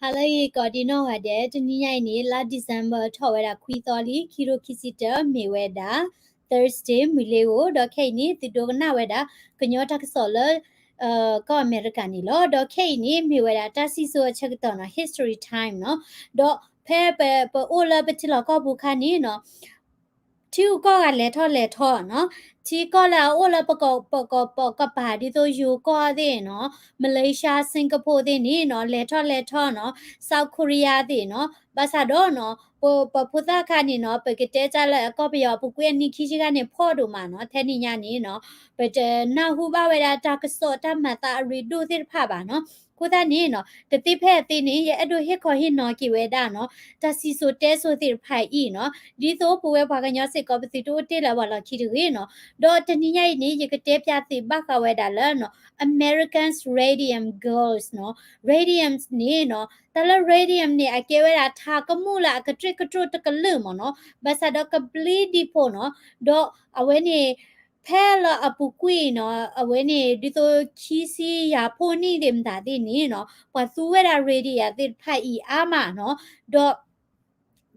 ဟါလၢအဂ့ၤကိးဒံနီၢ်ဂၤဒဲး, တနံၤညါအံၤန့ၣ် လါ December ထီၣ်ဝဲဒၣ်ခွံသီလံ, ခံကထိခံဆံတၢ မ့ၢ်ဝဲဒၣ် Thursday မုၢ်လ့ၤဧိၤ, ဒီးခဲအံၤန့ၣ် သုဒိကနၣ်ဝဲဒၣ် ကညီတၢ်ကစီၣ်လၢ ကီၢ်အမဲရကၤန့ၣ်လီၤ. ဒီးခဲအံၤန့ၣ် မ့ၢ်ဝဲဒၣ်တၢ်စံၣ်စိၤအဆၢကတီၢ်နီၤ, history time နီၤ. ဒီးဖဲပ ပအိၣ်လၢပထံလီၢ်ကီၢ်ပူၤခါန့ၣ်နီၤ ထံဂုၤကီၢ်ဂၤလဲၤထီၣ်လဲၤထီနီၤ, ထံကီၢ်လၢအအိၣ်လၢပကီၢ် ပကီၢ် ပကီၢ်ပၤ ဒ်သိးယိၤကီၢ်သ့ၣ်နီၤ, Malaysia, Singapore သ့ၣ်န့ၣ်နီၤ, လဲၤထီၣ်လဲၤထီနီၤ, South Korea သ့ၣ်နီၤ, ဘၣ်ဆၣ်ဒီးနီၤ ပ ပဖိသၣ်ခါန့ၣ်နီၤ, ပကတဲတၢ်လၢအကီၢ်ပယီၤအပူၤကွံာ်အနံၣ်ခံဆံခါန့ၣ် ဖှီၣ်ဒိၣ်မးနီၤ, ထဲန့ၣ်ညါန့ၣ်နီၤ ပတနၢ်ဟူဘၣ်ဝဲဒၣ်တၢ်ကစီၣ်တၢ်မၤသးအရ့ဒိၣ်သ့ၣ်တဖၣ်ဘၣ်နီၤ. အဃိသတးန့ၣ်နီၤ တသ့ဖဲအသ့န့ၣ် ယအဲၣ်ဒိးဟ့ၣ်ခီဟ့ၣ်နီၤက့ၤဝဲဒၣ်နီၤ တၢ်စံၣ်စိၤတဲစိၤသ့ၣ်တဖၣ်အံၤနီၤ, ဒ်သိးပဝဲပှၤကညီစ့ၢ်ကီး ပသုတအိၣ်တ့ၢ်လၢပှၤလီၢ်ခံတဂ့ၤနီၤ. ဒီးတနံၤညါအံၤန့ၣ် ယကတဲပၠးသုဘၣ်ဃးဝဲဒၣ်လၢနီၤ America's Radium Girls နီၤ, Radium န့ၣ်နီၤ, တၢ်လၢ Radium န့ၣ် အကဲဝဲဒၣ်ထးကမူၣ်လၢအကတြ့ၣ်ကတြိၣ်တကလုာ်မ့ၢ်နီၤ, ဘၣ်ဆၣ်ဒီးကဘျံးဒံးဖိနီၤ, ဒီးအဝဲန့ၣ် ဖဲလၢအပူၤကွံာ်နီၤ, အဝဲန့ၣ် ဒ်သိးခံဆံယၤဖှိၣ်နံၣ်သ့ၣ်မတၤသ့ၣ်န့ၣ်နီၤ, ပှၤသူဝဲဒၣ် radium သ့ၣ်တဖၣ်အံၤအါမးနီၤ, ဒီး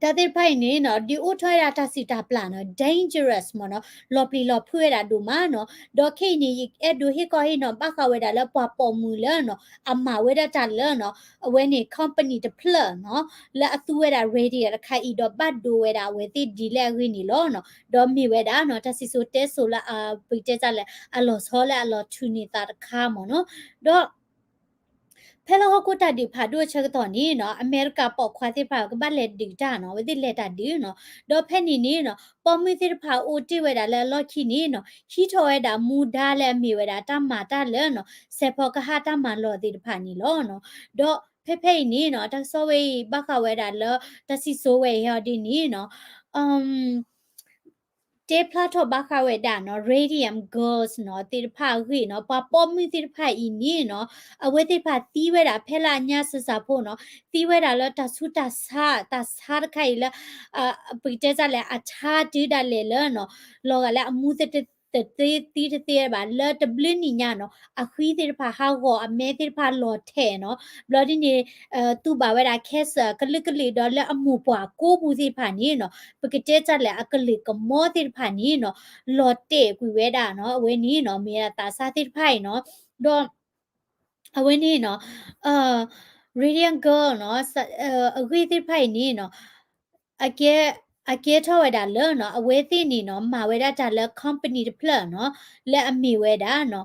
တၢ်သ့ၣ်တဖၣ်အံၤန့ၣ်နီၤ ဒုးအိၣ်ထီၣ်ဝဲဒၣ်တၢ်စူၢ်တၢ်ပျၢ်နီၤ, dangerous မ့ၢ်နီၤ, လီၤပျံၤလီၤဖုးဝဲဒၣ်ဒိၣ်မးနီၤ. ဒီးခဲအံၤန့ၣ် ယအဲၣ်ဒိးဟ့ၣ်ခီဟ့ၣ်နီၤဘၣ်ဃးဝဲဒၣ်လၢပှၤပိာ်မုၣ်လၢနီၤ အမၤဝဲဒၣ်တၢ်လၢနီၤ အဝဲန့ၣ် company တဖျၢၣ်နီၤ လၢအသူဝဲဒၣ် radium တခါအံၤ ဒီးဘၣ်ဒိဝဲဒၣ်အဝဲသ့ၣ်ဒ်လဲၣ်အဂ့ၢ်န့ၣ်လီၤနီၤ. ဒီးမ့ၢ်ဝဲဒၣ်နီၤ တၢ်စံၣ်စိၤတဲစိၤလၢအ ပကတဲတၢ်လဲၣ် အလီၤဆီလၢအလီၤထူးန့ၢ်သးတခါမ့ၢ်နီၤ. ဒီး ဖဲလၢဟီၣ်ခိၣ်တၢ်ဒုးဖးဒိၣ်အဆၢကတီၢ်န့ၣ်နီၤ အမဲရကၤပိာ်ခွါသ့ၣ်တဖၣ်ကဘၣ်လဲၤဒုးတၢ်နီၤ, အဝဲသ့ၣ်လဲၤတၢ်ဒုးနီၤ. ဒီးဖဲန့ၣ်န့ၣ်နီၤ ပိာ်မုၣ်သ့ၣ်တဖၣ်အိၣ်တ့ၢ်ဝဲဒၣ်လၢအလီၢ်ခံန့ၣ်နီၤ ဟံးထီၣ်ဝဲဒၣ်မူဒါလၢအမ့ၢ်ဝဲဒၣ်တၢ်မၤတၢ်လၢနီၤ စဲးဖီကဟၣ်တၢ်မၤလီၢ်သ့ၣ်တဖၣ်န့ၣ်လီၤနီၤ. ဒီးဖဲဖဲအံၤန့ၣ်နီၤ တၢ်ကစီၣ်ဝဲအံၤဘၣ်ဃးဝဲဒၣ်လၢ တၢ်စံၣ်စိၤဝဲအံၤဟီဒ်န့ၣ်နီၤ တဲဖျါထီၣ်ဘၣ်ဃးဝဲဒၣ်နီၤ Radium Girls နီၤ သ့ၣ်တဖၣ်အဂ့ၢ်နီၤ, ပှၤပိာ်မုၣ်သ့ၣ်တဖၣ်အံၤန့ၣ်နီၤ အဝဲသ့ၣ်တဖၣ်သံဝဲဒၣ်ဖဲလၢအညါစၢ်စၢ်ဖိနီၤ, သံဝဲဒၣ်လၢတၢ်ဆူးတၢ်ဆါ, တၢ်ဆါတခါအံၤလၢ ပကတဲတၢ်လဲၣ် အဆါတုၤဒၣ်လဲာ်လၢနီၤ လီၤဂာ်လၢအမူသတသ့သံတသ့ဘၣ် လၢတဘျုးနံၣ်ညါနီၤ အဃံသ့ၣ်တဖၣ်ဟးဂီၤ အမဲသ့ၣ်တဖၣ်လီၤထဲးနီၤ, ဘျီဒ်န့ၣ် တူၢ်ဘၣ်ဝဲဒၣ် cancer ကလုာ်ကလုာ် ဒီးလၢအမိၢ်ပှၢ်ကိးပူၤသ့ၣ်တဖၣ်န့ၣ်နီၤ ပကတဲတၢ်လဲၣ် အကလုာ်ကမီၤသ့ၣ်တဖၣ်န့ၣ်နီၤ လီၤတဲာ်ကွံာ်ဝဲဒၣ်နီၤ, အဝဲန့ၣ်နီၤ မ့ၢ်ဒၣ်သးစၢ်သ့ၣ်တဖၣ်အံၤနီၤ, ဒီး အဝဲန့ၣ်နီၤ Radium Girl နီၤ အဂ့ၢ်သ့ၣ်တဖၣ်အံၤန့ၣ်နီၤ အကဲ အကဲထီၣ်ဝဲဒၣ်လၢနီၤ အဝဲသ့ၣ်န့ၣ်နီၤ မၤဝဲဒၣ်တၢ်လၢ company တဖျၢၣ်နီၤ လၢအမ့ၢ်ဝဲဒၣ်နီၤ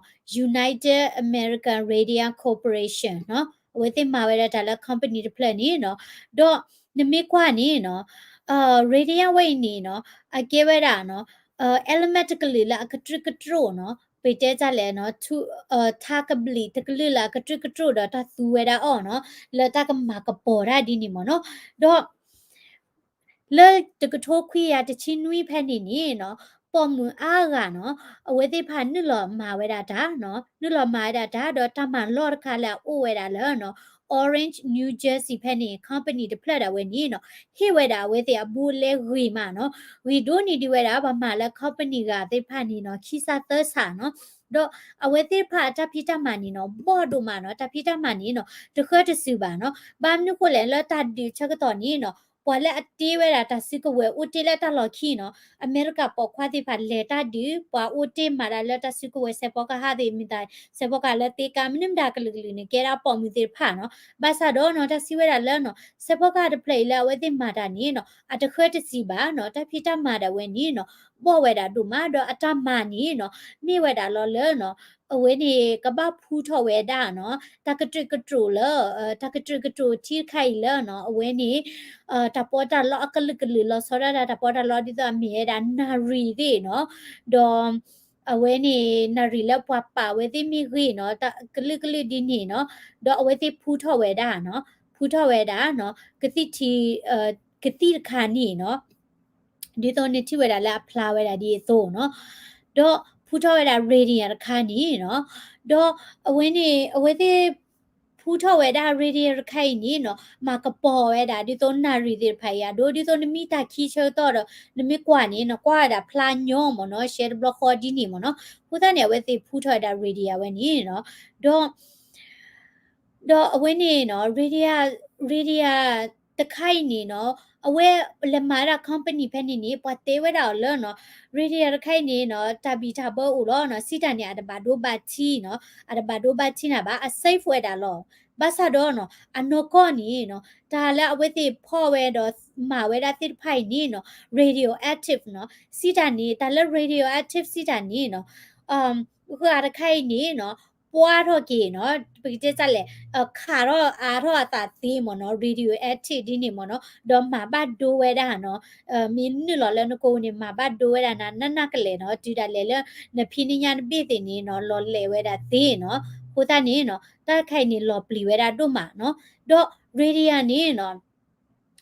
United American Radium Corporation နီၤ, အဝဲသ့ၣ်မၤဝဲဒၣ်တၢ်လၢ company တဖျၢၣ်န့ၣ်နီၤ, ဒီးနမ့ၢ်ကွၢ်န့ၣ်နီၤ Radium ဝဲအံၤန့ၣ်နီၤ အကဲဝဲဒၣ်နီၤ element တကလုာ်လၢအကတြူးကတြိၣ်နီၤ, ပတဲတၢ်လဲၣ်နီၤ ထးကဘျံးတကလုာ်လၢအကတြူးကတြိၣ်ဒီးတၢ်သူဝဲဒၣ်အီၤနီၤ, လၢတၢ်ကမၤကပီၤတၢ်ဒ်န့ၣ်မ့ၢ်နီၤ, ဒီး လၢတကထိခွံကယၤတဆံနွံဖဲန့ၣ်န့ၣ်နီၤ, ပိာ်မုၣ်အါဂၤနီၤ, အဝဲသ့ၣ်တဖၣ်နုာ်လီၤမၤဝဲဒၣ်တၢ်နီၤ, နုာ်လီၤမၤဝဲဒၣ်တၢ် ဒီးတၢ်မၤလီၢ်တခါလၢအအိၣ်ဝဲဒၣ်လၢနီၤ, Orange, New Jersey ဖဲန့ၣ် company တဖျၢၣ်ဒၣ်ဝဲန့ၣ်နီၤ, ဟ့ၣ်ဝဲဒၣ်အဝဲသ့ၣ်အဘူးအလဲဂ့ၤမးနီၤ, ဂ့ၤဒိၣ်န့ၢ်ဒံးဝဲဒၣ် ပှၤမၤလၢ company ဂၤသ့ၣ်တဖၣ်န့ၣ်နီၤ ခံစးသၢစးနီၤ, ဒီးအဝဲသ့ၣ်တဖၣ်အတၢ်ဖံးတၢ်မၤန့ၣ်နီၤ ဘီၣ်ဒိၣ်မးနီၤ, တၢ်ဖံးတၢ်မၤန့ၣ်နီၤ တဃၢတစုဘၣ်နီၤ, ဘၣ်မနုၤဃိလဲၣ် လၢတၢ်ဒုးဆၢကတီၢ်န့ၣ်နီၤ ပှၤလၢအတ့ဝဲဒၣ်တၢ်စုကဝဲၤအိၣ်တ့ၢ်လၢတၢ်လီၢ်ခံနီၤ, အမဲရကၤပိာ်ခွါသ့ၣ်တဖၣ်လဲၤတၢ်ဒုး ပှၤအိၣ်တ့ၢ်မၤတၢ်လၢတၢ်စုကဝဲၤ စဲးဖီကဟၣ်သ့ၣ်မတၤ စဲးဖီကဟၣ်လၢသ့ကါ မနုၤမတၤကလုာ်ကလုာ်န့ၣ် ကဲဒၣ်ပိာ်မုၣ်သ့ၣ်တဖၣ်နီၤ, ဘၣ်ဆၣ်ဒီးနီၤ တၢ်စံးဝဲဒၣ်လၢနီၤ စဲးဖီကဟၣ်တဖျၢၣ်အံၤလၢအဝဲသ့ၣ်မၤတၢ်န့ၣ်နီၤ အတဃၢတစံးဘၣ်နီၤ, တၢ်ဖံးတၢ်မၤဒၣ်ဝဲန့ၣ်နီၤ ဘီၣ်ဝဲဒၣ်ဒိၣ်မး ဒီးအတၢ်မၤန့ၣ်နီၤ မ့ၢ်ဝဲဒၣ်လီၤလၢနီၤ အဝဲန့ၣ် ကဘၣ်ဖူထီၣ်ဝဲဒၣ်နီၤ တၢ်ကတြူးကတြိၣ်လၢ တၢ်ကတြူးကတြိၣ်ထံတခါအံၤလၢနီၤ အဝဲန့ၣ် တၢ်ပီးတၢ်လီအကလုာ်ကလုာ် လီၤဆီဒၣ်တၢ်တၢ်ပီးတၢ်လီဒ်သိးအမ့ၢ်ဝဲဒၣ်နၣ်ရံၣ်သ့ၣ်နီၤ, ဒီး အဝဲန့ၣ် နၣ်ရံၣ်လၢပှၤပာ်ဝဲသ့ၣ်မ့ၢ်ဂ့ၤနီၤ ကလုာ်ကလုာ်ဒ်န့ၣ်နီၤ, ဒီးအဝဲသ့ၣ်ဖူထီၣ်ဝဲဒၣ်နီၤ ဖူထီၣ်ဝဲဒၣ်နီၤ ကသံၣ်ထံ ကသံၣ်တခါန့ၣ်နီၤ ဒ်သိးနထံၣ်ဝဲဒၣ်လၢအဖျါဝဲဒၣ်ဒ်အသိးနီၤ, ဒီးဖူထီၣ်ဝဲဒၣ် radium တခါန့ၣ်နီၤ, ဒီးအဝဲန့ၣ် အဝဲသ့ၣ်ဖူထီၣ်ဝဲဒၣ် radium တခါအံၤန့ၣ်နီၤ မၤကပီၤဝဲဒၣ် ဒ်သိးနၣ်ရံၣ်သ့ၣ်တဖၣ်အံၤ အဒိ ဒ်သိးနမ့ၢ်တၢ်ခံဆၢကတီၢ်ဒီး နမ့ၢ်ကွၢ်န့ၣ် နကွၢ်ဝဲဒၣ်ဖျါညီမ့ၢ်နီၤ ရှဲတဘျီဃီဒ်န့ၣ်မ့ၢ်နီၤ, အဃိသတးန့ၣ် အဝဲသ့ၣ်ဖူထီၣ်ဝဲဒၣ် radium ဝဲန့ၣ်နီၤ, ဒီး ဒီးအဝဲန့ၣ်နီၤ radium radium တခါအံၤန့ၣ်နီၤ အဝဲလဲၤမၤဝဲဒၣ် company ဖဲန့ၣ်န့ၣ် ပှၤတဲဝဲဒၣ်အီၤလၢနီၤ radium တခါအံၤန့ၣ်နီၤ တၢ်ဘံၣ်တၢ်ဘၢအိၣ်လီၤနီၤ စံးတၢ်န့ၣ် အတဘၣ်ဒိဘၣ်ထံးနီၤ အတဘၣ်ဒိဘၣ်ထံးနၤဘၣ် အ safe ဝဲဒၣ်လီၤ. ဘၣ်ဆၣ်ဒီးနီၤ အနီၢ်ကီၢ်န့ၣ်နီၤ တၢ်လၢအဝဲသ့ၣ်ဖီၣ်ဝဲဒီးမၤဝဲဒၣ်သ့ၣ်တဖၣ်အံၤန့ၣ်နီၤ radioactive နီၤ စံးတၢ်န့ၣ် တၢ်လၢ radioactive စံးတၢ်န့ၣ်နီၤ ဂၤတခါအံၤန့ၣ်နီၤ ပှါထီၣ်က့ၤနီၤ ပကတဲစၢ်လဲၣ် ခးထီၣ်အါထီၣ်အသးသ့မ့ၢ်နီၤ radioactive ဒ်န့ၣ်မ့ၢ်နီၤ ဒီးမၤဘၣ်ဒိဝဲဒၣ်နီၤ မ့ၢ်နုာ်လီၤလၢနကိာ်ပူၤန့ၣ် မၤဘၣ်ဒိဝဲဒၣ်နၤ နးနးကလဲာ်နီၤ တုၤဒၣ်လဲာ်လၢ နဖံးနညါတဘ့ၣ်သ့ၣ်န့ၣ်နီၤ လီၤလဲၤဝဲဒၣ်သ့နီၤ အဃိသတးန့ၣ်နီၤ တၢ်တခါအံၤန့ၣ် လီၤပျံၤဝဲဒၣ်ဒိၣ်မးနီၤ ဒီး radium န့ၣ်နီၤ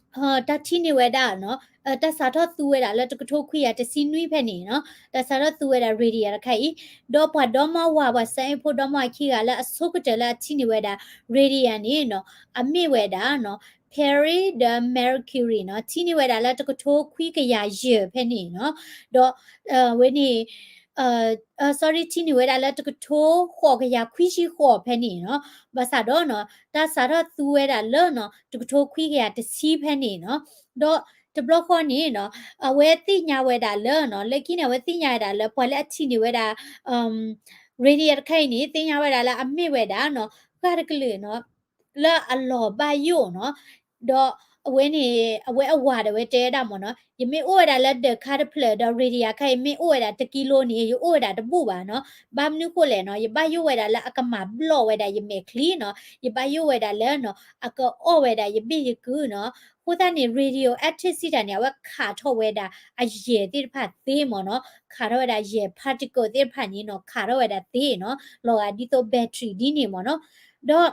တၢ်ထံၣ်န့ၢ်ဝဲဒၣ်နီၤ တၢ်စးထီၣ်သူဝဲဒၣ်လၢတကထိခွံကယၤတဆံနွံဖဲန့ၣ်နီၤ တၢ်စးထီၣ်သူဝဲဒၣ် radium တခါအံၤ ဒီးပှၤဒီမါဝၤ ပှၤ scientist ဖိဒီမါဝၤခံဂၤလၢအဆိကတၢၢ်လၢအထံၣ်န့ၢ်ဝဲဒၣ် radium န့ၣ်နီၤ အမ့ၢ်ဝဲဒၣ်နီၤ Perry ဒီး Marie Curie နီၤ ထံၣ်န့ၢ်ဝဲဒၣ်လၢတကထိခွံကယၤယဲၢ်ဖဲန့ၣ်နီၤ ဒီး ဝဲန့ၣ် sorry ထံၣ်န့ၢ်ဝဲဒၣ်လၢတကထိဃိးကယၤခွံဆံဃိးဖဲန့ၣ်နီၤ ဘၣ်ဆၣ်ဒီးနီၤ တၢ်စးထီၣ်သူဝဲဒၣ်လၢနီၤ တကထိခွံကယၤတဆံဖဲန့ၣ်နီၤ ဒီးတဘျီဃီန့ၣ်နီၤ အဝဲသ့ၣ်ညါဝဲဒၣ်လၢနီၤ လၢခံန့ၣ် အဝဲသ့ၣ်ညါဝဲဒၣ်လၢ ပှၤလၢအထံၣ်န့ၢ်ဝဲဒၣ် radium တခါအံၤန့ၣ် သ့ၣ်ညါဝဲဒၣ်လၢအမ့ၢ်ဝဲဒၣ်နီၤ ဃၣ်တကလုာ်နီၤ လၢအလီၤဘၣ်ယိၣ်နီၤ ဒီးအဝဲန့ၣ် အဝဲအဝၤဒီးဝဲတဲဝဲဒၣ်မ့ၢ်နီၤ ယမ့ၢ်အိၣ်ဝဲဒၣ်လၢဒၢးခါတဖျၢၣ်ဒီး radium ခါအံၤမ့ၢ်အိၣ်ဝဲဒၣ်တကံလိန့ၣ် ယအိၣ်ဝဲဒၣ်တဘူၣ်ဘၣ်နီၤ ဘၣ်မနုၤဃိလဲၣ်နီၤ ယဘၣ်ယိၣ်ဝဲဒၣ်လၢအကမၤဘျီၣ်ဝဲဒၣ်ယမဲာ်ချံနီၤ ယဘၣ်ယိၣ်ဝဲဒၣ်လၢနီၤ အကအီၣ်ဝဲဒၣ်ယဘ့ၣ်ယကုၢ်နီၤ အဃိသတးန့ၣ် radioactive စံးတၢ်န့ၣ် အဝဲခးထီၣ်ဝဲဒၣ်အယဲၢ်သ့ၣ်တဖၣ်သ့မ့ၢ်နီၤ ခးထီၣ်ဝဲဒၣ်ယဲၢ် particle သ့ၣ်တဖၣ်န့ၣ်နီၤ ခးထီၣ်ဝဲဒၣ်သ့နီၤ လီၤဂာ်ဒ်သိး battery ဒ်န့ၣ်မ့ၢ်နီၤ ဒီး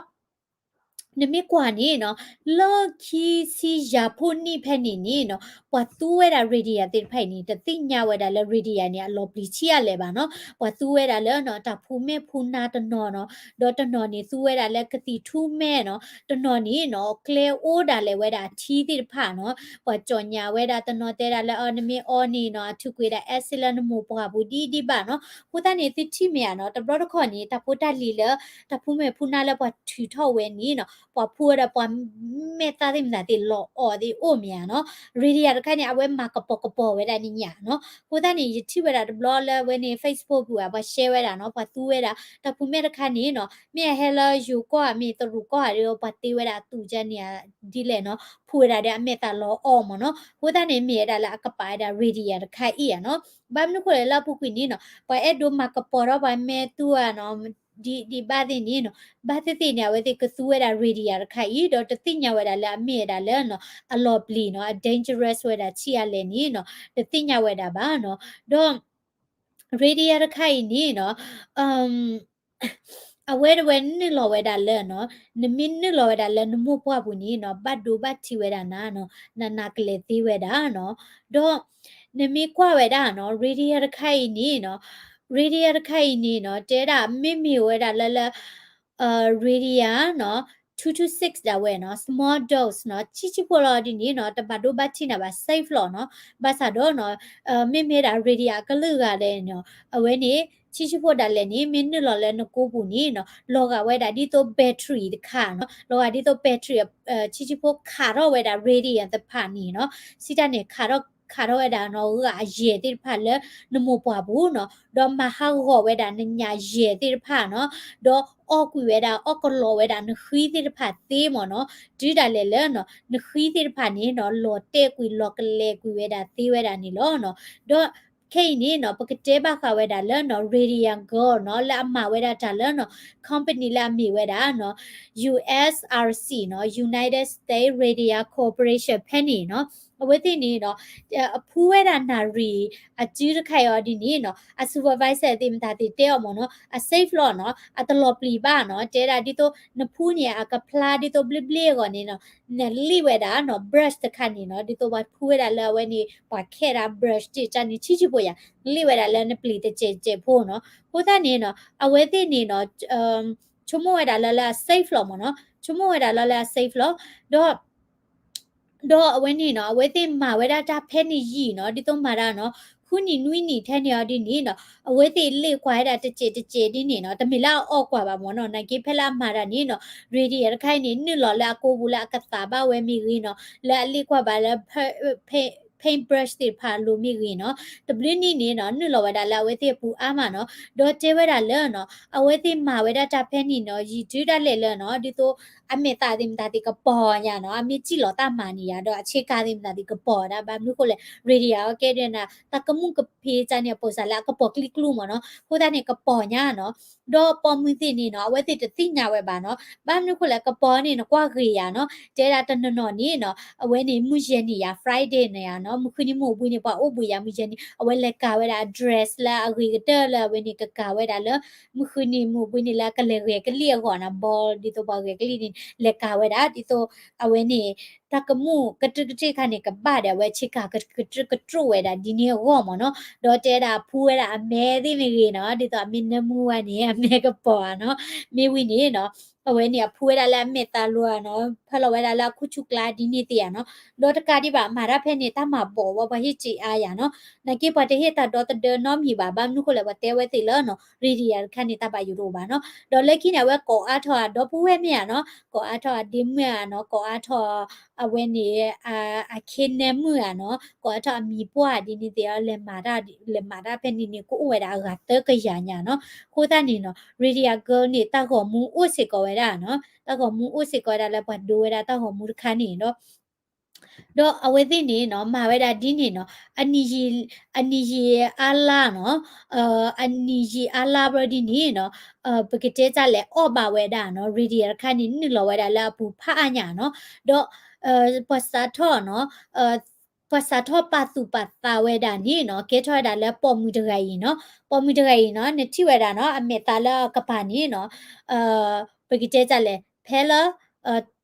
နမ့ၢ်ကွၢ်န့ၣ်နီၤ လၢခံဆံယၤဖှိၣ်နံၣ်ဖဲန့ၣ်န့ၣ်နီၤ ပှၤသူဝဲဒၣ် radium သ့ၣ်တဖၣ်အံၤန့ၣ် တသ့ၣ်ညါဝဲဒၣ်လၢ radium န့ၣ် အလီၤပျံၤဆံးအါလဲၣ်ဘၣ်နီၤ ပှၤသူဝဲဒၣ်လၢနီၤ တၢ်ဖူမဲာ်ဖူနါတနီၤနီၤ ဒီးတနီၤန့ၣ် သူဝဲဒၣ်လၢကသံၣ်ထူမဲာ်နီၤ တနီၤန့ၣ်နီၤ ကျဲအိၣ်ဒၣ်လဲာ်ဝဲဒၣ်အထံသ့ၣ်တဖၣ်နီၤ ပှၤကၠီၣ်ညါဝဲဒၣ်တနီၤတဲဒၣ်လၢ အ နမ့ၢ်အီန့ၣ်နီၤ အထုးကွံာ်ဒၣ် acid လၢနမိၢ်ပှၢ်ပူၤဒ်ဒ်ဘၣ်နီၤ အဃိသတးန့ၣ် သုထံၣ်မ့ၢ်ဧါနီၤ တဘျီတခီၣ်န့ၣ် တၢ်ဖိတၢ်လံၤလၢ တၢ်ဖူမဲာ်ဖူနါလၢပှၤထုးထီၣ်ဝဲန့ၣ်နီၤ ပှၤဖူဝဲဒီးပှၤမဲာ်သၣ်သ့ၣ်မတၤသ့ၣ်လီၤအီၣ်သ့ၣ်အိၣ်မ့ၢ်ဧါနီၤ radium တခါန့ၣ် အဝဲမၤကပီၤကပီၤဝဲဒၣ်န့ၣ်ညါနီၤ အဃိသတးန့ၣ် ယထံၣ်ဝဲဒၣ်တဘျီလၢအဝဲန့ၣ် Facebook ပူၤဧါ ပှၤ share ဝဲဒၣ်နီၤ ပှၤသူဝဲဒၣ် တၢ်ဖူမဲာ်တခါန့ၣ်နီၤ မ့ၢ်အဟဲလၢယိၤကီၢ်ဧါ မ့ၢ်တရူးကီၢ်ဧါဒီး ပှၤတ့ဝဲဒၣ်အသူၣ်ကန့ၣ်ဧါ ဒ်လဲၣ်နီၤ ဖူဝဲဒၣ်ဒီးအမဲာ်သၣ်လီၤအီၣ်မ့ၢ်နီၤ အဃိသတးန့ၣ် မ့ၢ်ဝဲဒၣ်လၢအကပာ်ဝဲဒၣ် radium တခါအံၤဧါနီၤ ဘၣ်မနုၤဃိလဲၣ်လၢအပူၤကွံာ်န့ၣ်နီၤ ပှၤအဲၣ်ဒိးမၤကပီၤထီၣ်ပှၤမဲာ်သူဧါနီၤ ဒ်ဒ်ဘၣ်သ့ၣ်န့ၣ်နီၤ ဘၣ်သ့ၣ်သ့ၣ်န့ၣ် အဝဲသ့ၣ်ကသူဝဲဒၣ် radium တခါအံၤ ဒီးတသ့ၣ်ညါဝဲဒၣ်လၢအမ့ၢ်ဝဲဒၣ်လၢနီၤ အလီၤပျံၤနီၤ အ dangerous ဝဲဒၣ်ဆံးအါလဲၣ်န့ၣ်နီၤ တသ့ၣ်ညါဝဲဒၣ်ဘၣ်နီၤ ဒီး radium တခါအံၤန့ၣ်နီၤ အဝဲတဝဲနုာ်လီၤဝဲဒၣ်လၢနီၤ နမ့ၢ်နုာ်လီၤဝဲဒၣ်လၢနမိၢ်ပှၢ်ပူၤန့ၣ်နီၤ ဘၣ်ဒိဘၣ်ထံးဝဲဒၣ်နၤနီၤ နးနးကလဲာ်သ့ဝဲဒၣ်နီၤ ဒီး နမ့ၢ်ကွၢ်ဝဲဒၣ်နီၤ radium တခါအံၤန့ၣ်နီၤ radium တခါအံၤန့ၣ်နီၤ တဲဒၣ်မ့မ့ၢ်ဝဲဒၣ်လၢလၢ radium နီၤ two two six ဒၣ်ဝဲနီၤ small dose နီၤ ဆံးဆံးဖိလီၤဒ်န့ၣ်နီၤ တဘၣ်ဒိဘၣ်ထံးနၤဘၣ် safe လီၤနီၤ ဘၣ်ဆၣ်ဒီးနီၤ မ့မ့ၢ်ဒၣ် radium အကလုာ်ဂၤလဲၣ်နီၤ အဝဲန့ၣ် ဆံးဆံးဖိဒၣ်လဲာ်န့ၣ် မ့ၢ်နုာ်လီၤလၢနကိာ်ပူၤန့ၣ်နီၤ လီၤဂာ်ဝဲဒၣ်ဒ်သိး battery တခါနီၤ လီၤဂာ်ဒ်သိး battery ဆံးဆံးဖိခးထီၣ်ဝဲဒၣ် radium သ့ၣ်တဖၣ်န့ၣ်နီၤ စံးတၢ်န့ၣ် ခးထီၣ် ခးထီၣ်ဝဲဒၣ်နီၤ ဂာ်ယဲၢ်သ့ၣ်တဖၣ်လၢနမိၢ်ပှၢ်ပူၤနီၤ ဒီးမၤဟးဂီၤဝဲဒၣ်နညၣ်ယဲၢ်သ့ၣ်တဖၣ်နီၤ ဒီးအီၣ်ကွံာ်ဝဲဒၣ် အီၣ်ကလီးဝဲဒၣ်နဃံသ့ၣ်တဖၣ်သ့မ့ၢ်နီၤ တုၤဒၣ်လဲာ်လၢနီၤ နဃံသ့ၣ်တဖၣ်န့ၣ်နီၤ လီၤတဲာ်ကွံာ်လီၤကလဲာ်ကွံာ်ဝဲဒၣ်သ့ဝဲဒၣ်န့ၣ်လီၤနီၤ ဒီးခဲအံၤန့ၣ်နီၤ ပကတဲဘၣ်ဃးဝဲဒၣ်လၢနီၤ radium girl နီၤ လၢအမၤဝဲဒၣ်တၢ်လၢနီၤ company လၢအမ့ၢ်ဝဲဒၣ်နီၤ U S R C နီၤ United States Radium Corporation ဖဲန့ၣ်နီၤ အဝဲသ့ၣ်န့ၣ်နီၤ အဖူဝဲဒၣ်နၣ်ရံၣ်အစုတခါအံၤအီၤဒ်န့ၣ်နီၤ အ supervisor သ့ၣ်မတၤသ့ၣ်တဲအီၤမ့ၢ်နီၤ အ safe လီၤနီၤ အတလီၤပျံၤဘၣ်နီၤ တဲဒၣ်ဒ်သိးနဖူန့ၣ် အကဖျါဒ်သိးဘျ့ဘျ့အဂီၢ်န့ၣ်နီၤ နလ့ၣ်ဝဲဒၣ်နီၤ brush တခါန့ၣ်နီၤ ဒ်သိးပှၤဖူဝဲဒၣ်လၢအဝဲန့ၣ် ပှၤခဲဒၣ် brush တ့ၢ်တၢ်န့ၣ် ဆံးဆံးဖိယၤ နလ့ၣ်ဝဲဒၣ်လၢနပျံၤတစဲးစဲးဖိနီၤ အဃိသတးန့ၣ်နီၤ အဝဲသ့ၣ်န့ၣ်နီၤ ဆိကမိၣ်ဝဲဒၣ်လၢလၢအ safe လီၤမ့ၢ်နီၤ ဆိကမိၣ်ဝဲဒၣ်လၢလၢအ safe လီၤ ဒီး ဒီးအဝဲန့ၣ်နီၤ အဝဲသ့ၣ်မၤဝဲဒၣ်တၢ်ဖဲန့ၣ်ယံာ်နီၤ ဒ်သိးမၤတၢ်နီၤ ဃုနံၣ်နွံနံၣ်ထဲန့ၣ်အီၤဒ်န့ၣ်နီၤ အဝဲသ့ၣ်လ့ၣ်ကွၢ်ဝဲဒၣ်တစဲးတစဲးဒ်န့ၣ်နီၤ တမ့ၢ်လၢအအီၣ်ကွၢ်ဘၣ်မ့ၢ်နီၤ နာ်က့ဖဲလၢအမၤတၢ်န့ၣ်နီၤ radio တခါအံၤန့ၣ် နုာ်လီၤလၢအကိပူၤလၢအကသးဘၣ်ဝဲမ့ၢ်ဂ့ၤနီၤ လၢအလ့ၣ်ကွၢ်ဘၣ်လၢ paint brush သ့ၣ်တဖၣ်အလိၤမ့ၢ်ဂ့ၤနီၤ တဘျုးနံၣ်န့ၣ်နီၤ နုာ်လီၤဝဲဒၣ်လၢအဝဲသ့ၣ်အပူၤအါမးနီၤ ဒီးတဲဝဲဒၣ်လၢနီၤ အဝဲသ့ၣ်မၤဝဲဒၣ်တၢ်ဖဲန့ၣ်နီၤ ယံာ်တုၤဒၣ်လဲာ်လၢနီၤ ဒ်သိး အမဲာ်သးသ့ၣ်မတၤသ့ၣ်ကပီၤညါနီၤ အမ့ၢ်စံၣ်လီၤတၢ်မၤန့ၣ်ယါ ဒီးအဆ့ကၤသ့ၣ်မတၤသ့ၣ်ကပီၤဒၣ် ဘၣ်မနုၤဃိလဲၣ် radio အကဲဒၣ် တၢ်ကမူၣ်ကဖ့ကၢန့ၣ် အပိာ်စၢ်လၢအကပီၤကျံကျူမ့ၢ်နီၤ အဃိသတးန့ၣ် ကပီၤညါနီၤ ဒီးပိာ်မုၣ်သ့ၣ်န့ၣ်နီၤ အဝဲသ့ၣ်တသ့ၣ်ညါဝဲဘၣ်နီၤ ဘၣ်မနုၤဃိလဲၣ် ကပီၤန့ၣ် နကွၢ်ဂ့ၤယါနီၤ တဲဒၣ်တနီၤနီၤန့ၣ်နီၤ အဝဲန့ၣ် မုၢ်ယဲၢ်နံၣ်ယါ Friday န့ၣ်ယါနီၤ မုၢ်ဃုနံၤမုၢ်အိၣ်ဘှံးန့ၣ် ပှၤအိၣ်ဘှံးယါ မုၢ်ယဲၢ်နံၣ် အဝဲလဲၤကၤဝဲဒၣ် dress လၢအဂ့ၤကတၢၢ်လၢအဝဲန့ၣ် ကကၤဝဲဒၣ်လၢ မုၢ်ဃုနံၤမုၢ်အိၣ်ဘှံးန့ၣ် လၢအကလဲၤဂဲၤကလံၣ်အဂီၢ်နီၤ ဘီ ဒ်သိးပှၤဂဲၤကလံၣ်န့ၣ် လဲၤကၤဝဲဒၣ် ဒ်သိး အဝဲန့ၣ် တၢ်ကမူၣ်ကတြူၢ်ကတြ့ၣ်ခါန့ၣ် ကဘၣ်ဒီးအဝဲဆ့ကၤကတြူၢ်ကတြိၣ်ဝဲဒၣ် ဒ်န့ၣ်အဂီၢ်မ့ၢ်နီၤ ဒီးတဲဒၣ်ဖူဝဲဒၣ်အမဲသ့ၣ်မ့ၢ်ဂ့ၤနီၤ ဒ်သိးအမ့ၢ်နၢမူဝဲန့ၣ် အမဲကပီၤဧါနီၤ မ့ၢ်ဝံၤန့ၣ်နီၤ အဝဲန့ၣ်အဖူဝဲဒၣ်လၢအမဲာ်သးလိၤဧါနီၤ ဖၢလီၤဝဲဒၣ်လၢအခူၣ်ဆူၣ်ကျါဒ်န့ၣ်သ့ၣ်ဧါနီၤ ဒီးတကးဒံးဘၣ် မၤတၢ်ဖဲန့ၣ် တၢ်မၤဘီၣ်ဝဲ ပှၤဟ့ၣ်စ့အါယါနီၤ နာ်က့ပှၤတဟ့ၣ်တၢ်ဒီသဒၢနီတမံၤဘၣ် ဘၣ်မနုၤဃိလဲၣ် ပှၤတဲဝဲသ့ၣ်လၢနီၤ radio တခါန့ၣ် တၢ်ဘၣ်ယိၣ်တအိၣ်ဘၣ်နီၤ ဒီးလၢခံန့ၣ် အဝဲကိးအါထီၣ်အဒီပုၢ်ဝဲၢ်မ့ၢ်ဧါနီၤ ကိးအါထီၣ်အဒ့မုၣ်ဧါနီၤ ကိးအါထီၣ် အဝဲန့ၣ် အခ့နဲမုၣ်ဧါနီၤ ကိးအါထီၣ်အမံၤပှၢ်ဒ်န့ၣ်သ့ၣ် လဲၤမၤတၢ် လဲၤမၤတၢ်ဖဲန့ၣ်န့ၣ် ကအိၣ်ဝဲဒၣ်အဂၤသၢကယၤညါနီၤ အဃိသတးန့ၣ်နီၤ radio girl န့ၣ် တၢ်ဂီၤမူအိၣ်စ့ၢ်ကီးဝဲဒၣ်နီၤ တၢ်ဂီၤမူအိၣ်စ့ၢ်ကီးဝဲဒၣ်လၢပှၤဒိဝဲဒၣ်တၢ်ဂီၤမူတခါန့ၣ်ဒီး ဒီးအဝဲသ့ၣ်န့ၣ်နီၤ မၤဝဲဒၣ်ဒ်န့ၣ်နီၤ အနံၣ်ယံာ် အနံၣ်ယံာ်အါလါနီၤ အနံၣ်ယံာ်အါလါဘျီဒ်န့ၣ်နီၤ ပကတဲတၢ်လဲၤအီၣ်ဘၣ်ဝဲဒၣ်နီၤ radio တခါန့ၣ် နုာ်လီၤဝဲဒၣ်လၢအပူၤဖးအါညါနီၤ ဒီး ပှၤစးထီၣ်နီၤ ပှၤစးထီၣ်ပာ်သူၣ်ပာ်သးဝဲဒၣ်န့ၣ်နီၤ ကဲထီၣ်ဝဲဒၣ်လၢပိာ်မုၣ်တဂၤအံၤနီၤ ပိာ်မုၣ်တဂၤအံၤနီၤ နထံၣ်ဝဲဒၣ်နီၤ အမဲာ်သးလၢအကပၤန့ၣ်နီၤ ပကတဲတၢ်လဲၣ် ဖဲလၢ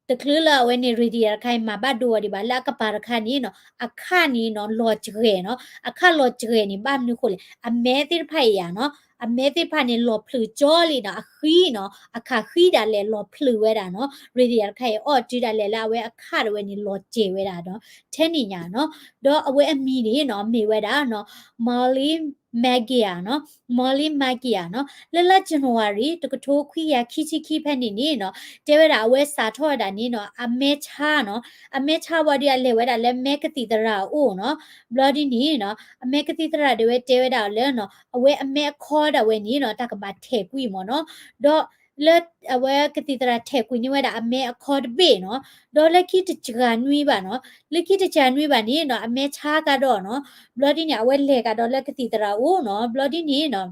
တချုးလၢအဝဲန့ၣ် radio တခါအံၤ မၤဘၣ်ဒိအီၤဒံးဘၣ် လၢအကပၤတခါန့ၣ်နီၤ အခၣ်န့ၣ်နီၤ လီၤစှဲၤနီၤ အခၣ်လီၤစှဲၤန့ၣ် ဘၣ်မနုၤဃိလဲၣ် အမဲသ့ၣ်တဖၣ်အံၤယါနီၤ အမဲသ့ၣ်တဖၣ်န့ၣ် လီၤဖျုးကၠီလံနီၤ အဃံနီၤ အခၣ်ဃံဒၣ်လဲာ်လီၤဖျုးဝဲဒၣ်နီၤ radio တခါအံၤ အီၣ်တုၤဒၣ်လဲာ်လၢအဝဲအခၣ်တဝဲန့ၣ် လီၤစှဲၤဝဲဒၣ်နီၤ ထဲန့ၣ်ညါနီၤ ဒီးအဝဲအမံၤန့ၣ်နီၤ မ့ၢ်ဝဲဒၣ်နီၤ Molly Maguire နီၤ Molly Maguire နီၤ လၢလါ January တကထိခွံကယၤခံဆံခံဖဲန့ၣ်န့ၣ်နီၤ တဲဝဲဒၣ်အဝဲစးထီၣ်ဝဲဒၣ်န့ၣ်နီၤ အမဲဆါနီၤ အမဲဆါဝံၤဒီးအလဲၤဝဲဒၣ်လၢမဲကသံၣ်သရၣ်အအိၣ်နီၤ ဘျီဒ်န့ၣ်နီၤ အမဲကသံၣ်သရၣ်ဒၣ်ဝဲတဲဝဲဒၣ်လၢနီၤ အဝဲအမဲအခီဒၣ်ဝဲန့ၣ်နီၤ တၢ်ကဘၣ်ထဲးကွံာ်မ့ၢ်နီၤ ဒီးလၢအဝဲကသံၣ်သရၣ်ထဲးကွံာ်န့ၢ်ဝဲဒၣ်အမဲအခီတဘ့ၣ်နီၤ ဒီးလၢခံတစှၤနွံဘၣ်နီၤ လၢခံတစှၤနွံဘၣ်န့ၣ်နီၤ အမဲဆါကဒီးနီၤ ဘျီဒ်န့ၣ် အဝဲလဲၤကဒီးလၢကသံၣ်သရၣ်အအိၣ်နီၤ ဘျီဒ်န့ၣ်နီၤ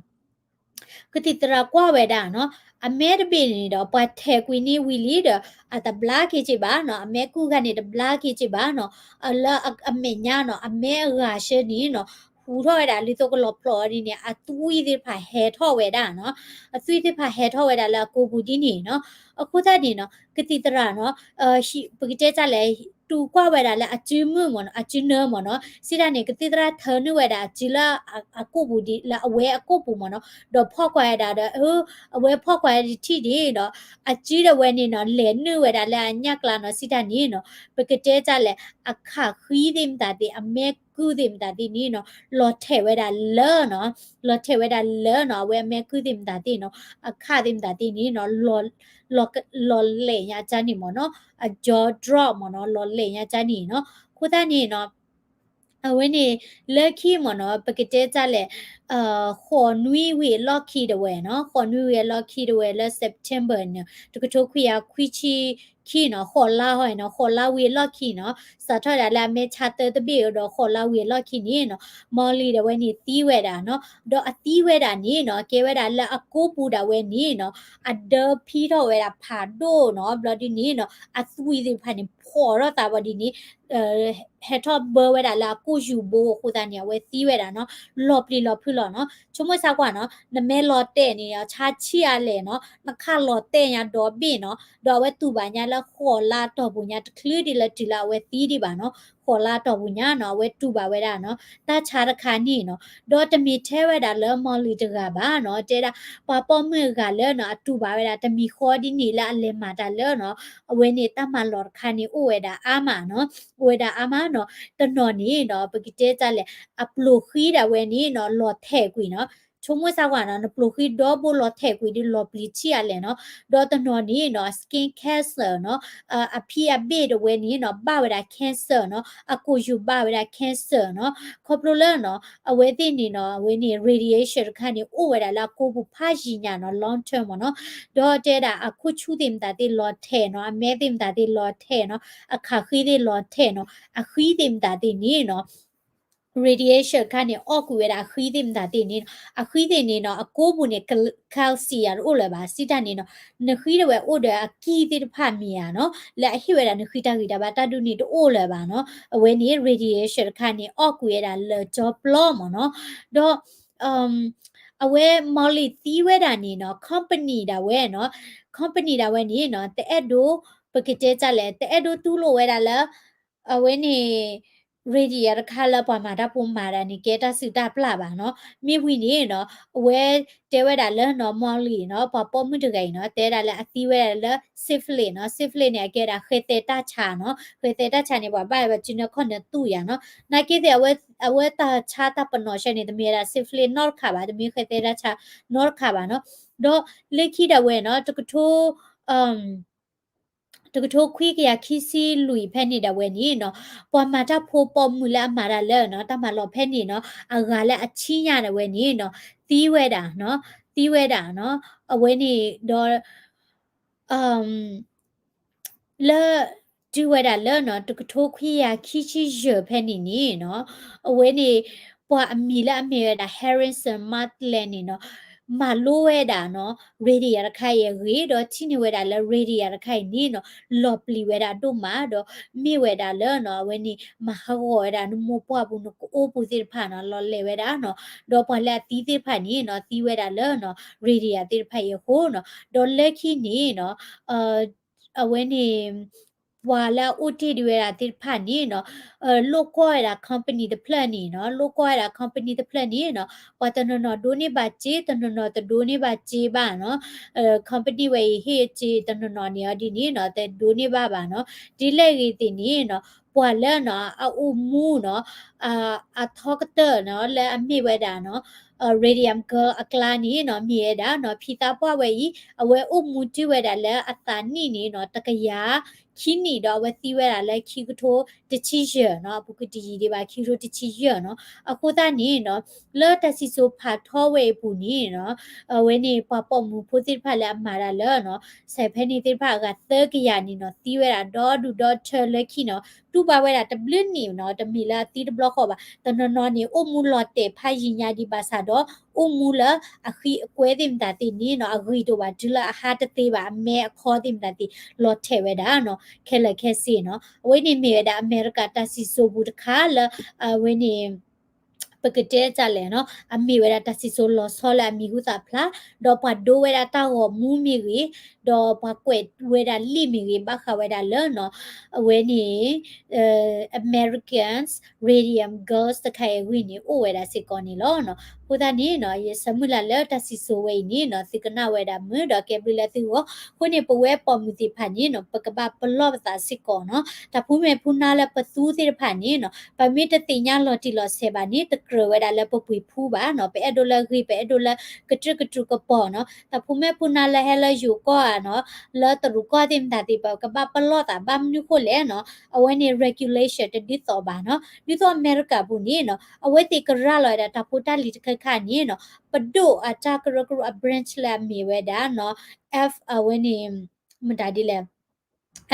ကသံၣ်သရၣ်ကွၢ်ဝဲဒၣ်နီၤ အမဲတဘ့ၣ်န့ၣ်ဒီး ပှၤထဲးကွံာ်န့ၢ်ဝံၤလံဒီး အတဘျါက့ၤက့ၤဘၣ်နီၤ အမဲကူၣ်ဂၤန့ၣ်တဘျါက့ၤက့ၤဘၣ်နီၤ လၢအမဲာ်ညါနီၤ အမဲအဂၤဆၢန့ၣ်နီၤ ဟူးထီၣ်ဝဲဒၣ် လံာ်သိကလီၤဖျိးအီၤဒ်န့ၣ် အသွံၣ်သ့ၣ်တဖၣ်ဟဲထီၣ်ဝဲဒၣ်နီၤ အသွံၣ်သ့ၣ်တဖၣ်ဟဲထီၣ်ဝဲဒၣ်လၢအကိပူၤဒ်န့ၣ်နီၤ အဃိသတးန့ၣ်နီၤ ကသံၣ်သရၣ်နီၤ ပကတဲတၢ်လဲၣ် တူၢ်ကွၢ်ဝဲဒၣ်လၢအစုမုၢ်မ့ၢ်နီၤ အစုနၢမ့ၢ်နီၤ စံးတၢ်န့ၣ် ကသံၣ်သရၣ်ထၢနုာ်ဝဲဒၣ်အစုလၢအကိပူၤဒ် လၢအဝဲအကိပူၤမ့ၢ်နီၤ ဒီးဖီၣ်ကွၢ်ဝဲဒၣ်ဒီး အဝဲဖီၣ်ကွၢ်ဝဲဒၣ်ထံၣ်ဒ်ဒီး အစုဒၣ်ဝဲန့ၣ်နီၤ လဲၤနုာ်ဝဲဒၣ်လၢအညၣ်ကျါနီၤ စံးတၢ်န့ၣ်နီၤ ပကတဲတၢ်လဲၣ် အခၣ်ဃံသ့ၣ်မတၤသ့ၣ် အမဲကုၢ်သ့ၣ်မတၤသ့ၣ်န့ၣ်နီၤ လီၤထဲးဝဲဒၣ်လၢနီၤ လီၤထဲးဝဲဒၣ်လၢနီၤ အဝဲအမဲကုၢ်သ့ၣ်မတၤသ့ၣ်နီၤ အခၣ်သ့ၣ်မတၤသ့ၣ်န့ၣ်နီၤ လီၤလဲၢ်ညါကၢ်န့ၣ်မ့ၢ်နီၤ အ jaw drop မ့ၢ်နီၤ လီၤလဲၢ်ညါကၢ်န့ၣ်နီၤ အဃိသတးန့ၣ်နီၤ အဝဲန့ၣ် လၢခံမ့ၢ်နီၤ ပကတဲတၢ်လဲၣ် ဃိးနွံဝံၤအလီၢ်ခံဒၣ်ဝဲနီၤ ဃိးနွံဝံၤအလီၢ်ခံဒၣ်ဝဲလၢ September န့ၣ် တကထိခွံကယၤခွံဆံခံနီၤ ဃိးလါဟီန့ၣ်နီၤ ဃိးလါဝံၤအလီၢ်ခံနီၤ စးထီၣ်ဒၣ်လၢအမဲဆါတၢတဘ့ၣ်ဒီး ဃိးလါဝံၤအလီၢ်ခံန့ၣ်နီၤ Molly ဒၣ်ဝဲန့ၣ်သံဝဲဒၣ်နီၤ ဒီးအသံဝဲဒၣ်န့ၣ်နီၤ ကဲဝဲဒၣ်လၢအကိပူၤဒၣ်ဝဲန့ၣ်နီၤ အဒၢဖံထီၣ်ဝဲဒၣ်ဖးဒိၣ်နီၤ ဘျီဒ်န့ၣ်နီၤ အသွံၣ်သ့ၣ်တဖၣ်န့ၣ် ဖီၣ်ထီၣ်သးဘၣ်ဒ်န့ၣ် ဟဲထီၣ်ဘၢဝဲဒၣ်လၢအကိၣ်ယူၤဘိအဃိသတးန့ၣ် အဝဲသံဝဲဒၣ်နီၤ လီၤပျံၤလီၤဖုးလီၤနီၤ ဆိကမိၣ်ဆါကွၢ်နီၤ နမ့ၢ်လီၤတဲာ်န့ၣ် ဆါဆံးအါလဲၣ်နီၤ နခၣ်လီၤတဲာ်ညါဒီဘ့ၣ်နီၤ ဒီးအဝဲတူၢ်ဘၣ်ညါလၢဃိးလါတီၢ်ပူၤညါတချုးဒံးလၢတုၤလၢအဝဲသံဒံးဘၣ်နီၤ လၢခံကတၢၢ်လၢအဝဲန့ၣ် တကထိဃိးလါအတီၢ်ပူၤညါနီၤ အဝဲတူၢ်ဘၣ်ဝဲဒၣ်နီၤ တၢ်ဆါတခါန့ၣ်နီၤ ဒီးတမ့ၢ်ထဲဝဲဒၣ်လၢ Molly တဂၤဘၣ်နီၤ တဲဒၣ် ပှၤပိာ်မုၣ်အဂၤလၢနီၤ အတူၢ်ဘၣ်ဝဲဒၣ်တမံၤဃီဒ်န့ၣ်လၢအလဲၤမၤတၢ်လၢနီၤ အဝဲန့ၣ်တၢ်မၤလီၢ်တခါန့ၣ် အိၣ်ဝဲဒၣ်အါမးနီၤ အိၣ်ဝဲဒၣ်အါမးနီၤ တနီၤန့ၣ်နီၤ ပကတဲတၢ်လဲၣ် အပျိၢ်ဃံဒၣ်ဝဲန့ၣ်နီၤ လီၤထဲးကွံာ်နီၤ ဆိကမိၣ်စၢ်ကွၢ်နီၤ နပျိၢ်ဃံဒီဘိလီၤထဲးကွံာ်ဒီးလီၤပျံၤထံၣ်အါလဲၣ်နီၤ ဒီးတနီၤန့ၣ်နီၤ skin cancer နီၤ အဖံအဘ့ၣ်တဝဲန့ၣ်နီၤ ဘၣ်ဝဲဒၣ် cancer နီၤ အကိာ်ယူၤဘၣ်ဝဲဒၣ် cancer နီၤ ခီဖျိလၢနီၤ အဝဲသ့ၣ်န့ၣ်နီၤ အဝဲန့ၣ် radiation တခါန့ၣ် အိၣ်ဝဲဒၣ်လၢအကိာ်ပူၤဖးယံာ်ညါနီၤ long term မ့ၢ်နီၤ ဒီးတဲဒၣ်အခိၣ်ဆူၣ်သ့ၣ်မတၤသ့ၣ်လီၤထဲးနီၤ အမဲသ့ၣ်မတၤသ့ၣ်လီၤထဲးနီၤ အခးဃံသ့ၣ်လီၤထဲးနီၤ အဃံသ့ၣ်မတၤသ့ၣ်န့ၣ်နီၤ radiation တခါန့ၣ် အီၣ်ကွံာ်ဝဲဒၣ်အဃံသ့ၣ်မတၤသ့ၣ်န့ၣ်နီၤ အဃံသ့ၣ်န့ၣ်နီၤ အကိာ်ပူၤန့ၣ် calcium တအိၣ်လၢၤဘၣ် စံးတၢ်န့ၣ်နီၤ နဃံဒၣ်ဝဲအိၣ်ဒီးအကံၢ်သ့ၣ်တဖၣ်မ့ၢ်ဧါနီၤ လၢအဟ့ၣ်ဝဲဒၣ်နဃံတၢ်ဂံၢ်တၢ်ဘါတၢ်ဒုးန့ၣ် တအိၣ်လၢၤဘၣ်နီၤ အဝဲန့ၣ် radiation တခါန့ၣ် အီၣ်ကွံာ်ဝဲဒၣ်လၢာ်ကၠီပျီမ့ၢ်နီၤ ဒီး အဝဲ Molly သံဝဲဒၣ်န့ၣ်နီၤ company ဒၣ်ဝဲနီၤ company ဒၣ်ဝဲန့ၣ်နီၤ တအဲၣ်ဒိး ပကတဲတၢ်လဲၣ် တအဲၣ်ဒိးတူၢ်လိာ်ဝဲဒၣ်လၢ အဝဲန့ၣ် radiation တခါလၢပှၤမၤတၢ်ဖိမၤဒၣ်န့ၣ် ကဲတၢ်စုၣ်တၢ်ပျၢ်ဘၣ်နီၤ မ့ၢ်ဝံၤန့ၣ်နီၤ အဝဲတဲဝဲဒၣ်လၢနီၤ Molly နီၤ ပှၤပိာ်မုၣ်တဂၤအံၤနီၤ တဲဒၣ်လၢအသံဝဲဒၣ်လၢ syphilis နီၤ syphilis န့ၣ် အကဲဒၣ်ဃဲသဲတၢ်ဆါနီၤ ဃဲသဲတၢ်ဆါန့ၣ် ပှၤဘၣ်ဝဲစုနၢခီၣ်နၢသူၣ်ယါနီၤ နာ်က့သ့ၣ် အဝဲတၢ်ဆါတၢ်ပနီၣ်ဆၢန့ၣ် တမ့ၢ်ဝဲဒၣ် syphilis နီတခါဘၣ် တမ့ၢ်ဃဲသဲတၢ်ဆါနီတခါဘၣ်နီၤ ဒီးလၢခံဒၣ်ဝဲနီၤ တကထိ တကထိခွံကယၤခံဆံလွံၢ်ဖဲန့ၣ်ဒၣ်ဝဲန့ၣ်နီၤ ပှၤမၤတၢ်ဖိပိာ်မုၣ်လၢအမၤတၢ်လၢနီၤ တၢ်မၤလီၢ်ဖဲန့ၣ်နီၤ အဂၤလၢအဆံညါဒၣ်ဝဲန့ၣ်နီၤ သံဝဲဒၣ်နီၤ သံဝဲဒၣ်နီၤ အဝဲန့ၣ်ဒီး လၢ တုၤဝဲဒၣ်လၢနီၤ တကထိခွံကယၤခံဆံယဲၢ်ဖဲန့ၣ်န့ၣ်နီၤ အဝဲန့ၣ် ပှၤအမံၤလၢအမ့ၢ်ဝဲဒၣ် Harrison Martlet န့ၣ်နီၤ မၤလိဝဲဒၣ်နီၤ radiation တခါအံၤအဂ့ၢ် ဒီးထံၣ်န့ၢ်ဝဲဒၣ်လၢ radiation တခါအံၤန့ၣ်နီၤ လီၤပျံၤဝဲဒၣ်ဒိၣ်မး ဒီးမ့ၢ်ဝဲဒၣ်လၢနီၤ အဝဲန့ၣ် မၤဟးဂီၤဝဲဒၣ်နမိၢ်ပှၢ်ပူၤ နကအိၣ်ပူၤသ့ၣ်တဖၣ်နီၤ လီၤလဲၤဝဲဒၣ်နီၤ ဒီးပှၤလၢအသံသ့ၣ်တဖၣ်န့ၣ်နီၤ သံဝဲဒၣ်လၢနီၤ radiation သ့ၣ်တဖၣ်အံၤအဃိနီၤ ဒီးလၢခံန့ၣ်နီၤ အဝဲန့ၣ် ပှၤလၢအအိၣ်တ့ၢ်ဒံးဝဲဒၣ်သ့ၣ်တဖၣ်န့ၣ်နီၤ လိၣ်ကွီၢ်ဝဲဒၣ် company တဖျၢၣ်န့ၣ်နီၤ လိၣ်ကွီၢ်ဝဲဒၣ် company တဖျၢၣ်န့ၣ်နီၤ ပှၤတနီၤနီၤဒိးန့ၢ်ဘၣ်စ့ တနီၤနီၤတဒိးန့ၢ်ဘၣ်စ့ဘၣ်နီၤ company ဝဲအံၤဟ့ၣ်စ့တနီၤနီၤန့ၣ်အီၤဒ်န့ၣ်နီၤ တဒိးန့ၢ်ဘၣ်ဘၣ်နီၤ ဒ်လဲၣ်ဂ့ၤသ့ၣ်န့ၣ်နီၤ ပှၤလၢနီၤ အအိၣ်မူနီၤ အထီကတၢၢ်နီၤ လၢအမ့ၢ်ဝဲဒၣ်နီၤ Radium Girl အကျါန့ၣ်နီၤ မ့ၢ်ဝဲဒၣ်နီၤ ဖံသးပှၢ်ဝဲအံၤ အဝဲအိၣ်မူတုၤဝဲဒၣ်လၢအသးနံၣ်န့ၣ်နီၤ တကယၤခံနံၣ်ဒီး အဝဲသံဝဲဒၣ်လၢခံကထိတဆံယဲၢ်နီၤ အပူၤကွံာ်တယံာ်ဒံးဘၣ် ခံကထိတဆံယဲၢ်နီၤ အဃိသတးန့ၣ်နီၤ လၢတၢ်စံၣ်စိၤဖးထီဝဲအံၤအပူၤန့ၣ်နီၤ အဝဲန့ၣ်ပှၤပိာ်မုၣ်ဖိသ့ၣ်တဖၣ်လၢအမၤတၢ်လၢနီၤ စဲးဖဲန့ၣ်သ့ၣ်တဖၣ်အဂၤသၢကယၤန့ၣ်နီၤ သံဝဲဒၣ်ဒီဒူၣ်ဒီထၢလၢခံနီၤ တူၢ်ဘၣ်ဝဲဒၣ်တဘျုးနံၣ်နီၤ တမ့ၢ်လၢအသံတဘျီဃီဘၣ် တနီၤနီၤန့ၣ် အိၣ်မူလီၤတဲာ်ဖးယံာ်ညါဒံးဘၣ်ဆၣ်ဒီး အိၣ်မူလၢအဃံအကွဲသ့ၣ်မတၤသ့ၣ်န့ၣ်နီၤ အဂံၢ်တအိၣ်ဘၣ် တုၤလၢအဟါတသ့ဘၣ် အမဲအခီသ့ၣ်မတၤသ့ၣ် လီၤထဲးဝဲဒၣ်နီၤ ခဲလၢာ်ခဲဆ့နီၤ အဝဲန့ၣ်မ့ၢ်ဝဲဒၣ်အမဲရကၤတၢ်စံၣ်စိၤပူၤတခါလၢ အဝဲန့ၣ် ပကတဲတၢ်လဲၣ်နီၤ အမ့ၢ်ဝဲဒၣ်တၢ်စံၣ်စိၤလီၤဆီလၢအမံၤဟူသၣ်ဖျါ ဒီးပှၤဒိဝဲဒၣ်တၢ်ဂီၤမူမ့ၢ်ဂ့ၤ ဒီးပှၤကွဲးဝဲဒၣ်လံာ်မ့ၢ်ဂ့ၤ ဘၣ်ဃးဝဲဒၣ်လၢနီၤ အဝဲန့ၣ် Americans Radium Girls တခါအံၤအဂ့ၢ်န့ၣ် အိၣ်ဝဲဒၣ်စ့ၢ်ကီးန့ၣ်လီၤ. အဃိသတးန့ၣ်နီၤ ယဆၢမုၢ်လၢ်လၢတၢ်စံၣ်စိၤဝဲအံၤန့ၣ်နီၤ သုကနၣ်ဝဲဒၣ်မုာ်ဒီးကဲဘျုးလၢသုဂီၢ် အဃိန့ၣ် ပဝဲပိာ်မုၣ်သ့ၣ်တဖၣ်န့ၣ်နီၤ ပကဘၣ်ပလီၢ်ပသးစ့ၢ်ကီးနီၤ တၢ်ဖိမဲာ်ဖိနါလၢပသူသ့ၣ်တဖၣ်န့ၣ်နီၤ ပမ့ၢ်တသ့ၣ်ညါလီၤတံၢ်လီၤဆဲးဘၣ်န့ၣ် တကြၢးဝဲဒၣ်လၢပပှ့ၤဖူဘၣ်နီၤ ပအဲၣ်ဒိးလၢအဂ့ၤ ပအဲၣ်ဒိးလၢကတြူၢ်ကတြူၢ်ကပီၤနီၤ တၢ်ဖိမဲာ်ဖိနါလၢဟဲလၢယိၤကီၢ်ဧါနီၤ လၢတရူးကီၢ်သ့ၣ်မတၤသ့ၣ် ပကဘၣ်ပလီၢ်သးဘၣ်မနုၤဃိလဲၣ်နီၤ အဝဲန့ၣ် regulation တဒ်သိးဘၣ်နီၤ ဒ်သိးအမဲရကၤပူၤန့ၣ်နီၤ အဝဲသ့ၣ်ကရၤလီၤဝဲဒၣ်တၢ်ဖိတၢ်လံၤတခါခါန့ၣ်နီၤ ပဒိၣ်အတၢ်ကရၢကရိအ branch လၢအမ့ၢ်ဝဲဒၣ်နီၤ F အဝဲန့ၣ် မတၤဒ်လဲၣ်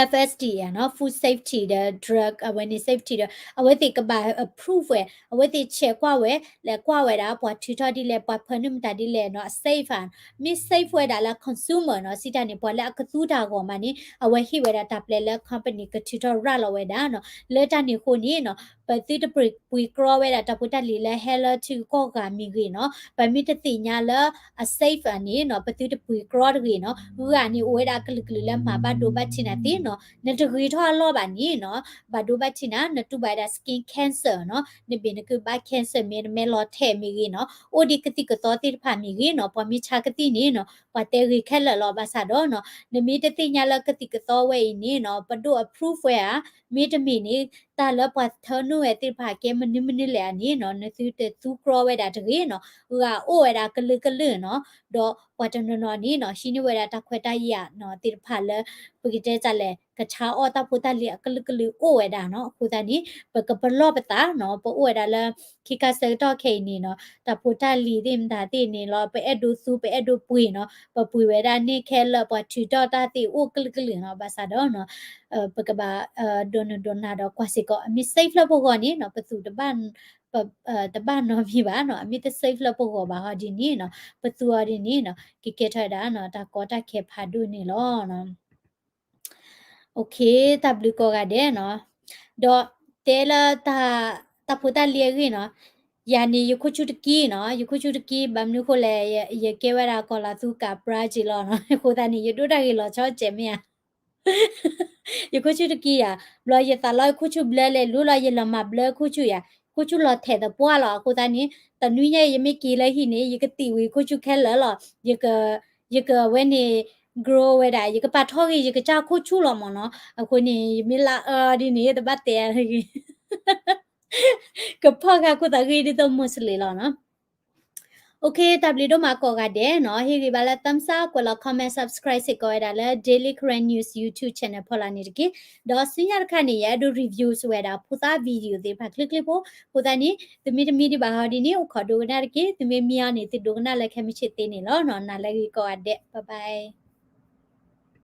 F S D A နီၤ Food Safety ဒီး Drug အဝဲန့ၣ် safety ဒီး အဝဲသ့ၣ်ကဘၣ် approve ဝဲ အဝဲသ့ၣ်ဆဲးကွၢ်ဝဲ လဲၤကွၢ်ဝဲဒၣ် ပှၤထုးထီၣ်ဒ်လဲၣ် ပှၤဖၢနုာ်မတၤဒ်လဲၣ်နီၤ အ safe ဧါ မ့ၢ် safe ဝဲဒၣ်လၢ consumer နီၤ စံးတၢ်န့ၣ် ပှၤလၢအကသူတၢ်ဂီၤမးန့ၣ် အဝဲဟ့ၣ်ဝဲဒၣ်တၢ်ပျဲလၢ company ကထုးထီၣ်ရၤလီၤဝဲဒၣ်နီၤ လၢတၢ်န့ၣ်အဃိန့ၣ်နီၤ ပသုတပှ့ၤကြီဝဲဒၣ်တၢ်ဖိတၢ်လံၤလၢဟဲလၢထံဂုၤကီၢ်ဂၤမ့ၢ်ဂ့ၤနီၤ, ပမ့ၢ်တသ့ၣ်ညါလၢအ safe န့ၣ်နီၤ ပသုတပှ့ၤကြီတဂ့ၤနီၤ, ဂုၢ်န့ၣ်အိၣ်ဝဲဒၣ်ကလုာ်ကလုာ်လၢမၤဘၣ်ဒိဘၣ်ထံးနၤသ့နီၤ, နတဂ့ၤထီၣ်အလီၢ်ဘၣ်န့ၣ်နီၤ, ဘၣ်ဒိဘၣ်ထံးနၤ နတူၢ်ဘၣ်ဝဲဒၣ် skin cancer နီၤ, နဘ့ၣ်နကုၢ်ဘၣ် cancer မ့ၢ်နမဲလီၤထဲးမ့ၢ်ဂ့ၤနီၤ, အိၣ်ဒံးကသံၣ်ကသီသ့ၣ်တဖၣ်မ့ၢ်ဂ့ၤနီၤ, ပှၤမ့ၢ်ဆါကသံၣ်န့ၣ်နီၤ ပှၤတဲဂ့ၤခဲလၢာ်လီၤ, ဘၣ်ဆၣ်ဒီးနီၤ နမ့ၢ်တသ့ၣ်ညါလၢကသံၣ်ကသီဝဲအံၤန့ၣ်နီၤ ပဒိၣ် approve ဝဲဧါ, မ့တမ့ၢ်န့ၣ် တၢ်လၢပှၤထၢနုာ်ဝဲသ့ၣ်တဖၣ်ကဲမနုၤမနုၤလဲၣ်ဧါန့ၣ်နီၤ နသုတသူကြီဝဲဒၣ်တဂ့ၤနီၤ, ဂုၢ်အိၣ်ဝဲဒၣ်ကလုာ်ကလုာ်နီၤ, ဒီးပှၤတနီၤနီၤန့ၣ်နီၤ ဟံးန့ၢ်ဝဲဒၣ်တၢ်ခွဲးတၢ်ယာ်နီၤသ့ၣ်တဖၣ်လၢ ပကတဲတၢ်လဲၣ် ကဆါအီၣ်တၢ်ဖိတၢ်လံၤအကလုာ်ကလုာ်အိၣ်ဝဲဒၣ်နီၤ, အဃိသတးန့ၣ် ပကပလီၢ်ပသးနီၤ, ပအိၣ်ဝဲဒၣ်လၢ ခံခါဆၢကတီၢ်ခဲအံၤန့ၣ်နီၤ တၢ်ဖိတၢ်လံၤသ့ၣ်မတၤသ့ၣ်န့ၣ်လီၤ ပအဲၣ်ဒိးသူ ပအဲၣ်ဒိးပှ့ၤနီၤ, ပပှ့ၤဝဲဒၣ်န့ၣ်ခဲလၢာ် ပှၤထုးထီၣ်တၢ်သ့ၣ်အိၣ်ကလုာ်ကလုာ်နီၤ, ဘၣ်ဆၣ်ဒီးနီၤ ပကဘၣ် ဒိးနုာ်ဒိးနၤဒီးကွၢ်စ့ၢ်ကီး အမ့ၢ် safe လၢပဂီၢ်န့ၣ်နီၤ ပသူတဘၣ်နီတမံၤဘၣ်နီၤ, အမ့ၢ်တ safe လၢပဂီၢ်ဘၣ်ဟီဒ်န့ၣ်နီၤ ပသူအီၤဒ်န့ၣ်နီၤ ကကဲထီၣ်ဝဲဒၣ်နီၤ တၢ်ကီတၢ်ခဲဖးဒိၣ်န့ၣ်လီၤ. Okay တၢ်ဘျုးကိးဂၤဒဲးနီၤ, ဒီးတဲလၢ တၢ်ဖိတၢ်လံၤအဂ့ၢ်နီၤ, ယၤန့ၣ် ယခိၣ်ဆူၣ်တကံနီၤ, ယခိၣ်ဆူၣ်တကံ ဘၣ်မနုၤဃိလဲၣ်, ယကဲဝဲဒၣ်ကီၤလၤသူကးပြါက့ၤလီၤနီၤ, အဃိသတးန့ၣ် ယဒိၣ်တၢ်ဂ့ၤလီၤဆီစဲးမ့ၢ်ဧါ ယခိၣ်ဆူၣ်တကံဧါ, ဘျီယသးလီယခိၣ်ဆူၣ်ဘျၢလဲၤလူလီၤ ယလီၤမၤဘျၢခိၣ်ဆူၣ်ယၤ, ခိၣ်ဆူၣ်လီၤထဲးသပှၢ်လီၤ, အဃိသတးန့ၣ် တနွံညါယမ့ၢ်က့ၤလၢဟံၣ်န့ၣ် ယကသံၣ်ဝံၤခိၣ်ဆူၣ်ခဲလၢာ်လီၤ, ယက ယကဝဲန့ၣ် grow ဝဲဒၣ် ယကပာ်ထီၣ်ဂ့ၤ ယကစၢ်ခိၣ်ဆူၣ်လီၤမ့ၢ်နီၤ, အဃိန့ၣ် ယမ့ၢ်လၢအအၢဒ်န့ၣ် တဘၣ်တဲဂ့ၤ ကဖီၣ်ဃာ်ခိၣ်သးဂ့ၤဒ်သိး Muslim လီၤနီၤ. Okay တၢ်ဘျုးဒိၣ်မးကိးဂၤဒဲးနီၤ, ဟ့ၣ်ဂံၢ်ဘါလၢ thumbs up ကွဲးလီၤ comment subscribe စ့ၢ်ကီးဝဲဒၣ်လၢ Daily Karen News YouTube channel ဖီလာ်န့ၣ်တက့ၢ်. ဒီးဆူညါတခါန့ၣ် ယအဲၣ်ဒိး review ဝဲဒၣ်ဖိသၣ် video သ့ၣ်တဖၣ်ချ့ချ့ဖိ, အဃိသတးန့ၣ် သုမ့ၢ်တမံဒံးဘၣ်ဟီဒ်န့ၣ် အိၣ်ခိးဒိကနၣ်တက့ၢ်, သုမ့ၢ်မံအီၤန့ၣ် သုဒိကနၣ်လၢခဲမုၢ်ဆ့ၣ်သ့န့ၣ်လီၤနီၤ, နၤလၢဂ့ၤကိးဂၤဒဲး bye bye.